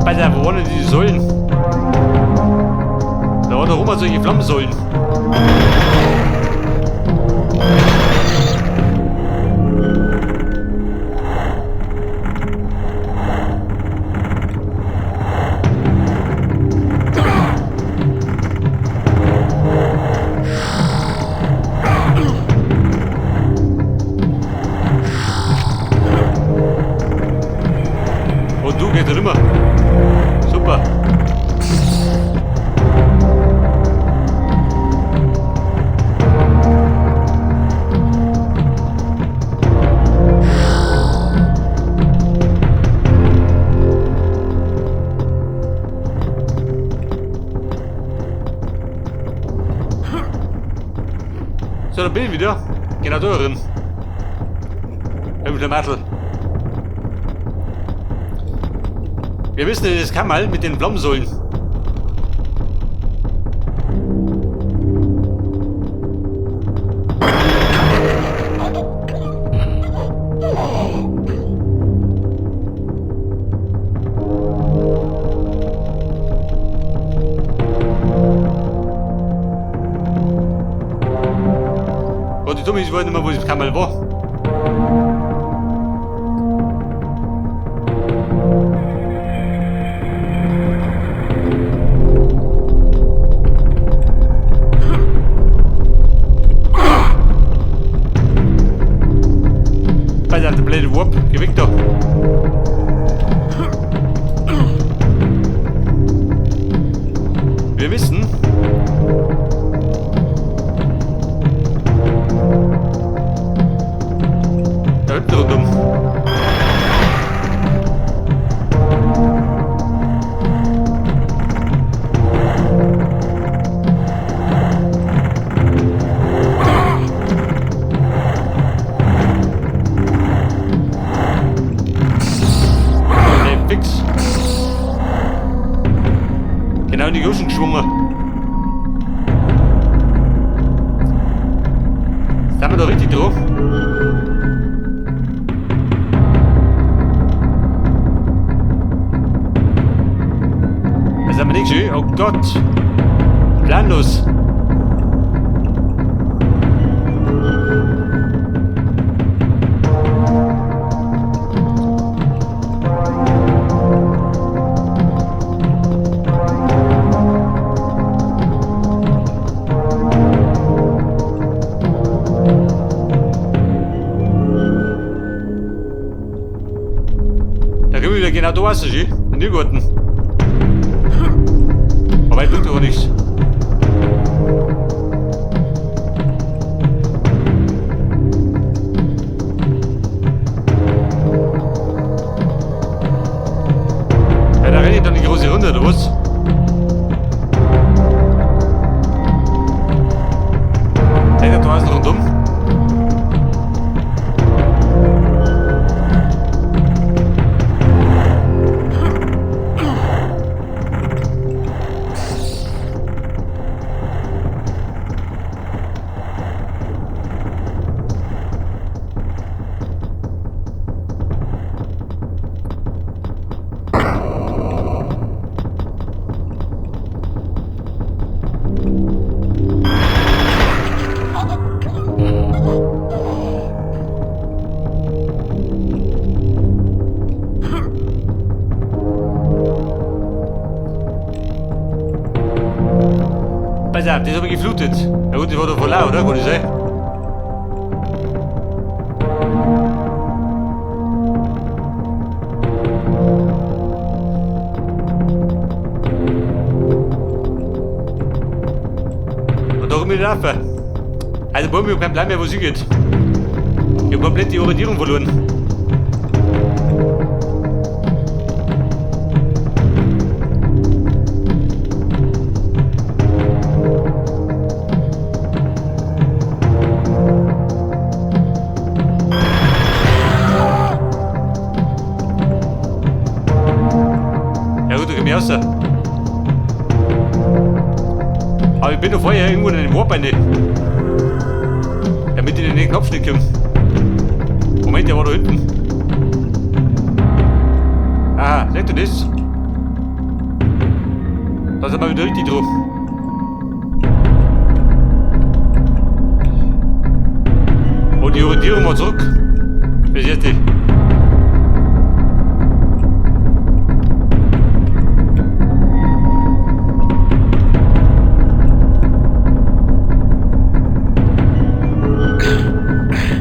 Pass auf, wo waren denn diese Säulen? Da war doch immer solche Flammensäulen. Und du gehst rüber. Super. So, da bin ich wieder. Genau da drin. Im Schlamassel. Wir müssen in das Kammerl mit den Flammensäulen. Gott, die Dumme, ich weiß nicht mehr, wo das Kammerl war. Pass auf, der blöde Wurp. Geh weg da. Wir müssen. Da hinten rundum. Nee, fix. Genau in die Goschen geschwungen. Sind wir da richtig drauf? Das haben wir nicht schön. Oh Gott. Planlos. Da können wir wieder genau da raus, schön. In den Irrgarten. Aber ich bringt doch nichts. Ja, da renne ich dann die große Runde, oder was? Hey, da draußen rundum. Pass auf, das habe ich geflutet. Ja gut, das war doch voll lau, oder? Kann ich sein? Und da komme ich laufen. Also bei mir kein Plan mehr, wo es hingeht. Ich hab komplett die Orientierung verloren. Ja gut, da komm ich raus. Aber ich bin doch vorher irgendwo in den Warp rein. Damit ich in den Knopf nicht komme. Moment, der war da hinten. Aha, seht ihr das? Da sind wir wieder richtig drauf. Und die Orientierung mal zurück. Bis jetzt nicht.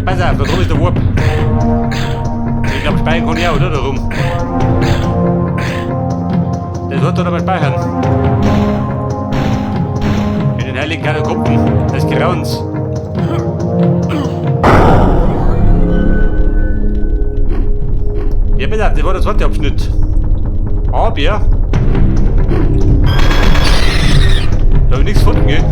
Pass auf, da drum ist der Warp. Ich glaube, speichern kann ich auch, oder? Da rum. Das wird dann aber speichern. In den heiligen Katakomben des Grauens. Ja, pass auf, das war der zweite Abschnitt. Aber da habe ich nichts gefunden, gell?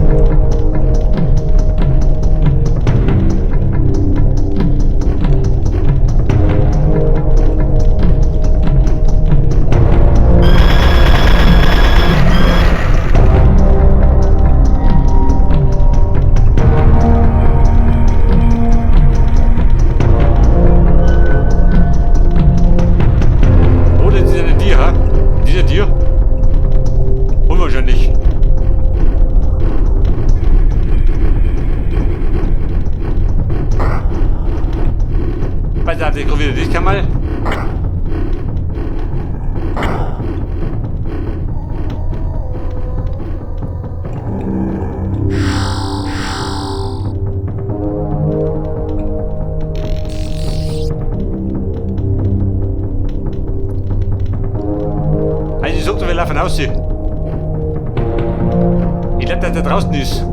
Oh, das ist eine Tier, ha? Dieser Tier? Unwahrscheinlich. Pass auf, ich komme wieder. Das kann mal. Also ich sag dir, wir laufen aus. Ich glaub, dass der draußen ist.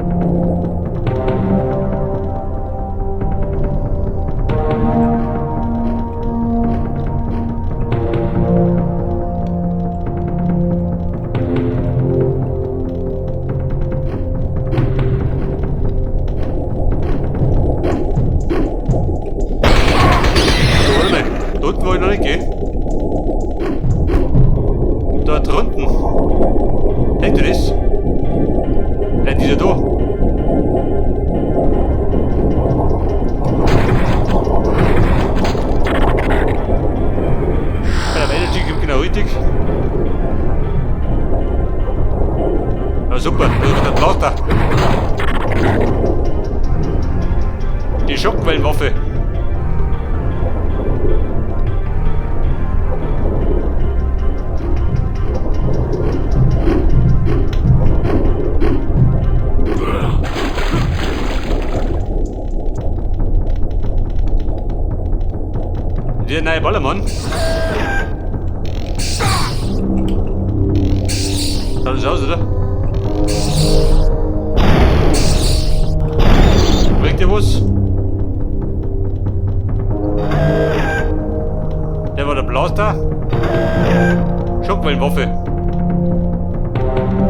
So, warte mal. Da unten wollte ich noch nicht gehen. Da drunten. Denkst du das? Vielleicht ist er da. Bei der Energy gibt genau richtig. Na super, da ist der Blaster. Die Schockwellenwaffe. Der neue Ballermann. Schaut das aus, oder? Bringt dir was? Der war der Blaster. Schockwellenwaffe.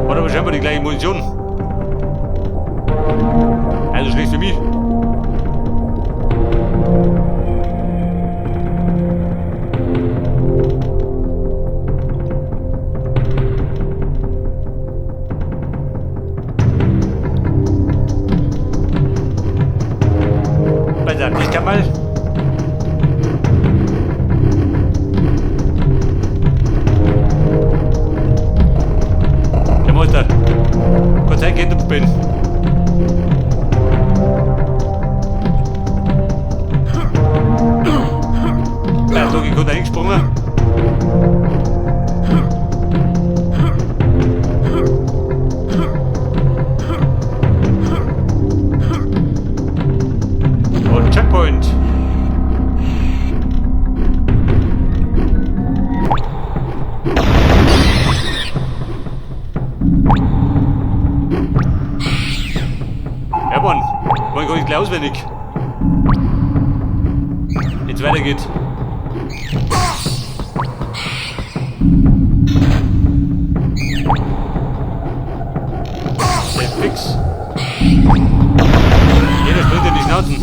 Hat aber scheinbar die gleiche Munition. Also schlecht für mich. Pass auf, ich kann mal. Der Mutter. Gott sei Dank, du bin. Ja, da ich gut eingesprungen. Und Checkpoint. Ja, Mann. Wollen gar nicht gleich auswendig. Wenn's weitergeht. Sehr fix. Jeder springt in die Schnauzen.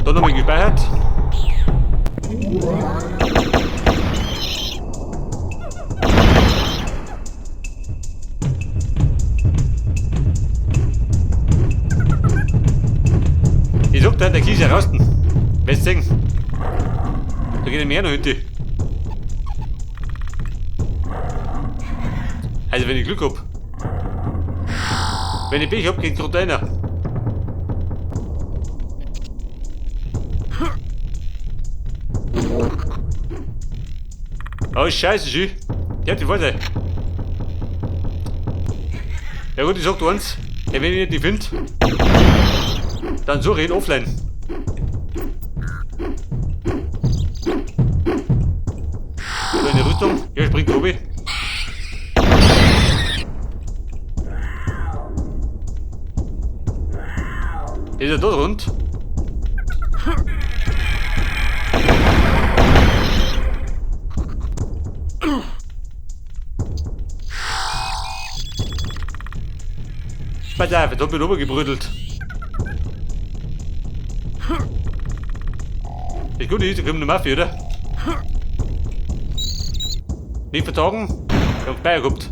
Da nochmal gespeichert. sag dir, der Kies ist raus. Wirst sehen. Da geht mehr noch hinten. Also wenn ich Glück hab. Wenn ich Pech hab, geht gerade einer. Oh scheiße, schön. Der hat die Vorteil. Ja gut, ich sag dir eins. Ja, wenn ich nicht finde, dann suche ich ihn offline. So eine Rüstung. Hier springt Tobi. Ist er da rund? Pass auf, jetzt hab ich rübergebrüdelt. Das Gute ist, da kommt eine Mafia, oder? Nicht vertagen, ich hab Bayer gehabt.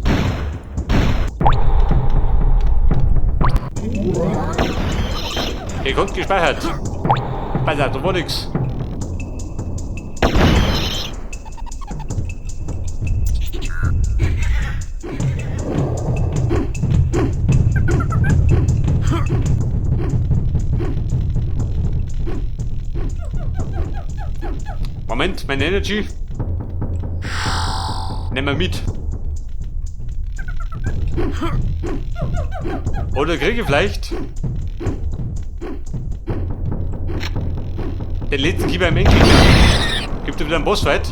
Gekonnt gespeichert. Pass auf, da war nix. Moment, meine Energy. Nehmen wir mit. Oder kriege ich vielleicht den letzten Keeper im Endgegner. Gibt es wieder einen Bossfight?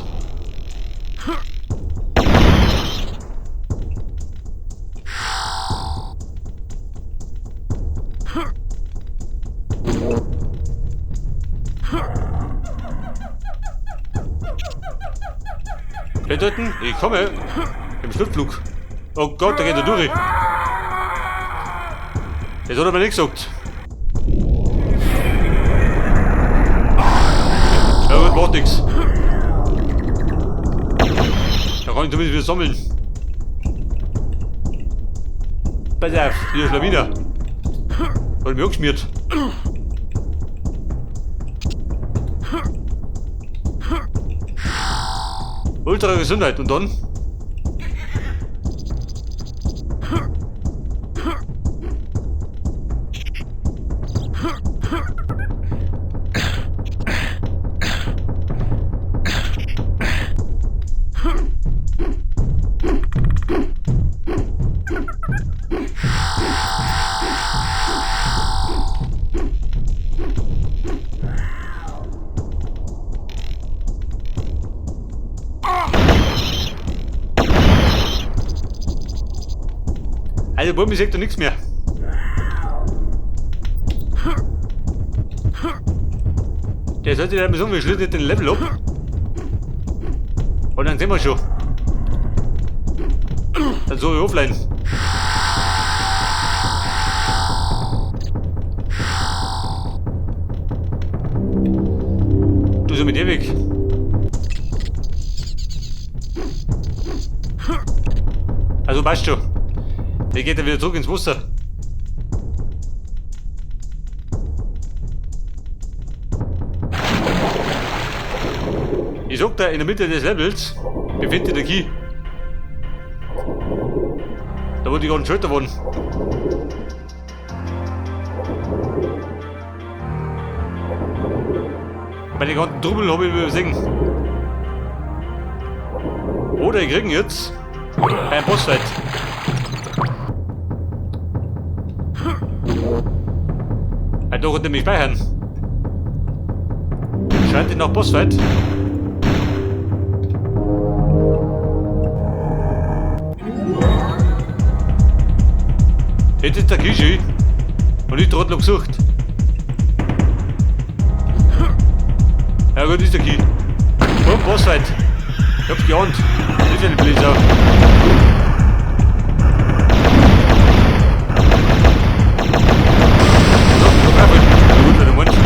Bedeuten, ich komme im Schlussflug. Oh Gott, da geht er durch. Das hat er mir nicht gesagt. Ja gut, macht nix. Da kann ich zumindest wieder sammeln. Pass auf, hier ist Lawine. Hat mich angeschmiert. Ultra Gesundheit und dann? Also Bubi sieht da nichts mehr. Der sollte dann so, wir schließen den Level ab. Und dann sehen wir schon. Dann so offline. Du so mit dir weg. Also passt schon. Der geht ja wieder zurück ins Wasser. Ich sag da, in der Mitte des Levels befindet sich der Key. Da wo die ganzen Schilder waren. Bei den ganzen Trubel hab ich übersehen. Oder ich krieg ihn jetzt beim Bossfight. Weil da konnte ich mich speichern. Scheint ihn nach Bossfight. Jetzt ist der Kishi und ich Trottel gesucht. Ja gut, ist der Key. Oh, Bossfight. Ich hab's geahnt. Das ist eine Blöde Sau. So, na gut, wenn du meinst.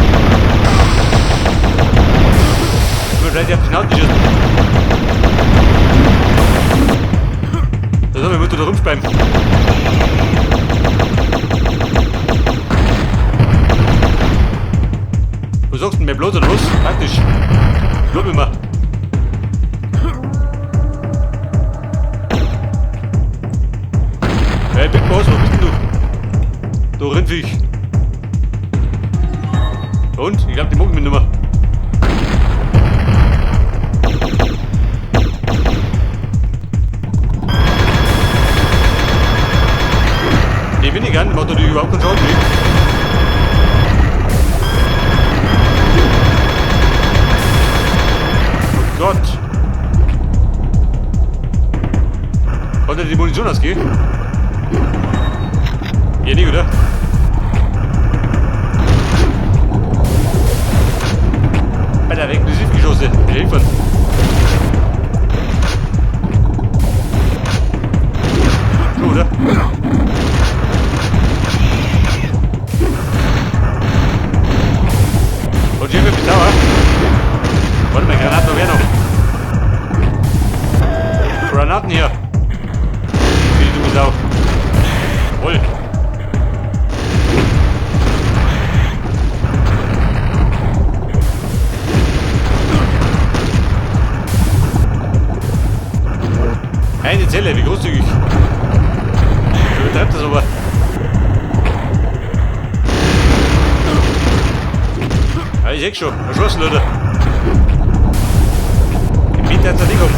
Ich will vielleicht auf die Schnauze schießen. Da soll ich da rumspeiben. denn du? Du Rindviech. Und? Ich glaube, die mucken mich nicht mehr. Die Minigun macht natürlich überhaupt keinen Schaden. Oh Gott. Konnte die Munition ausgehen? Ja, nicht, oder? Bei der Explosivgeschosse. Helfen. So, oder? Und hier wird mich sauer. Warte mal, Granaten noch, wer noch? Granaten hier. Wie die dumme Sau. Voll. Eine Zelle, wie großzügig. Du übertreibst das aber. Ja, ich seh schon. Erschossen, oder? Im Winter hat's ja nicht um.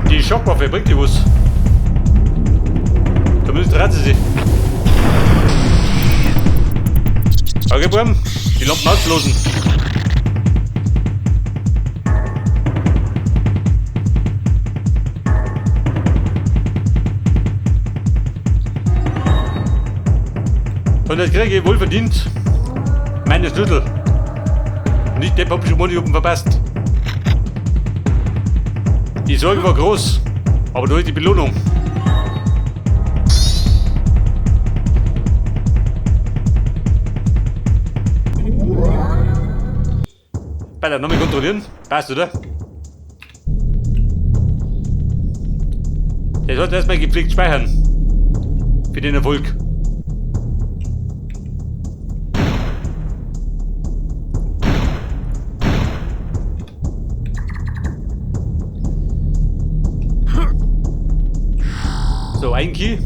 Die Schockwaffe bringt die was. Zumindest dreht sie sich. Okay, Buben, die Lampen auslosen. Und das kriege ich wohl verdient. Meine Schlüssel. Nicht der hab ich schon mal verpasst. Die Sorge war groß, aber da ist die Belohnung. Bei der nochmal kontrollieren. Passt, oder? Der sollte erstmal gepflegt speichern. Für den Erfolg. So, ein Key.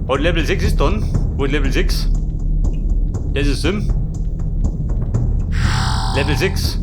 Und Level 6 ist dann. Wo ist Level 6? Das ist Sim. Level 6.